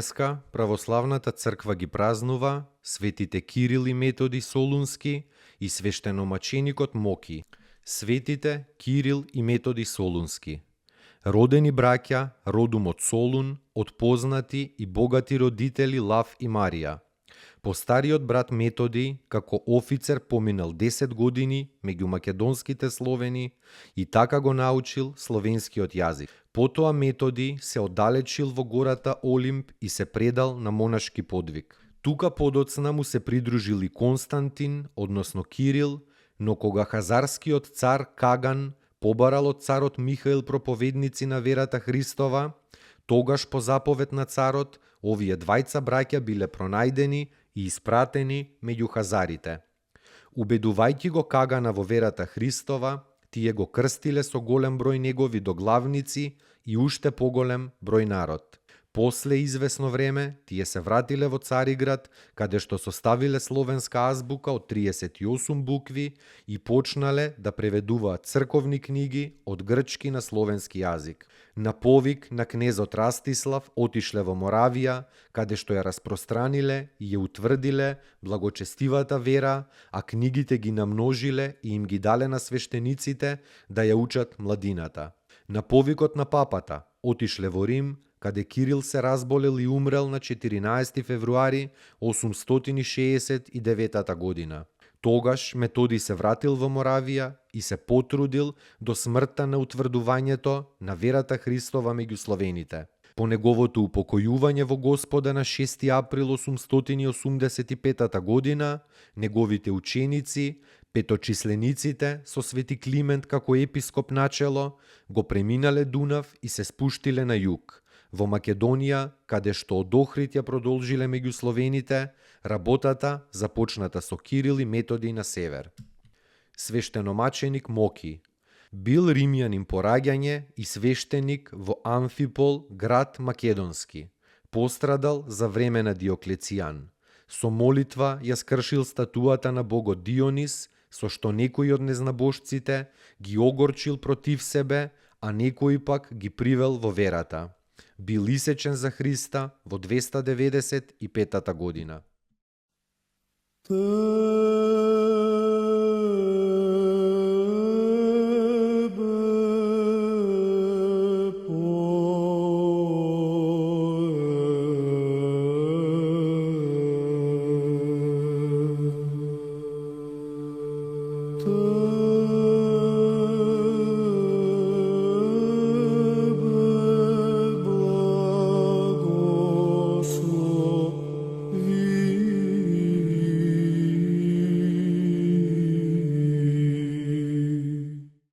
Денеска православната црква ги празнува светите Кирил и Методи Солунски и свештеномаченикот Моки. Светите Кирил и Методи Солунски. Родени браќа родом од Солун, од познати и богати родители Лав и Марија. Постариот брат Методи, како офицер, поминал 10 години меѓу македонските словени и така го научил словенскиот јазик. Потоа Методи се оддалечил во гората Олимп и се предал на монашки подвиг. Тука подоцна му се придружил и Константин, односно Кирил, но кога хазарскиот цар Каган побарал од царот Михаил проповедници на верата Христова, тогаш по заповед на царот, овие двајца браќа биле пронајдени и испратени меѓу хазарите. Убедувајќи го Кагана во верата Христова, тие го крстиле со голем број негови доглавници и уште поголем број народ. После извесно време, тие се вратиле во Цариград, каде што составиле словенска азбука од 38 букви и почнале да преведуваат црковни книги од грчки на словенски јазик. На повик на кнезот Растислав отишле во Моравија, каде што ја распространиле и ја утврдиле благочестивата вера, а книгите ги намножиле и им ги дале на свештениците да ја учат младината. На повикот на папата отишле во Рим, каде Кирил се разболел и умрел на 14 февруари 869 година. Тогаш Методи се вратил во Моравија и се потрудил до смртта на утврдувањето на верата Христова меѓу словените. По неговото упокојување во Господа на 6 април 885 година, неговите ученици, петочислениците со Свети Климент како епископ начело, го преминале Дунав и се спуштиле на југ, во Македонија, каде што од Охрид ја продолжиле меѓу словените, работата започната со Кирил и Методи на север. Свештеномаченик Моки бил римјанин по раѓање и свештеник во Амфипол, град македонски. Пострадал за време на Диоклецијан. Со молитва ја скршил статуата на богот Дионис, со што некои од незнабожците ги огорчил против себе, а некои пак ги привел во верата. Бил исечен за Христа во 295 година.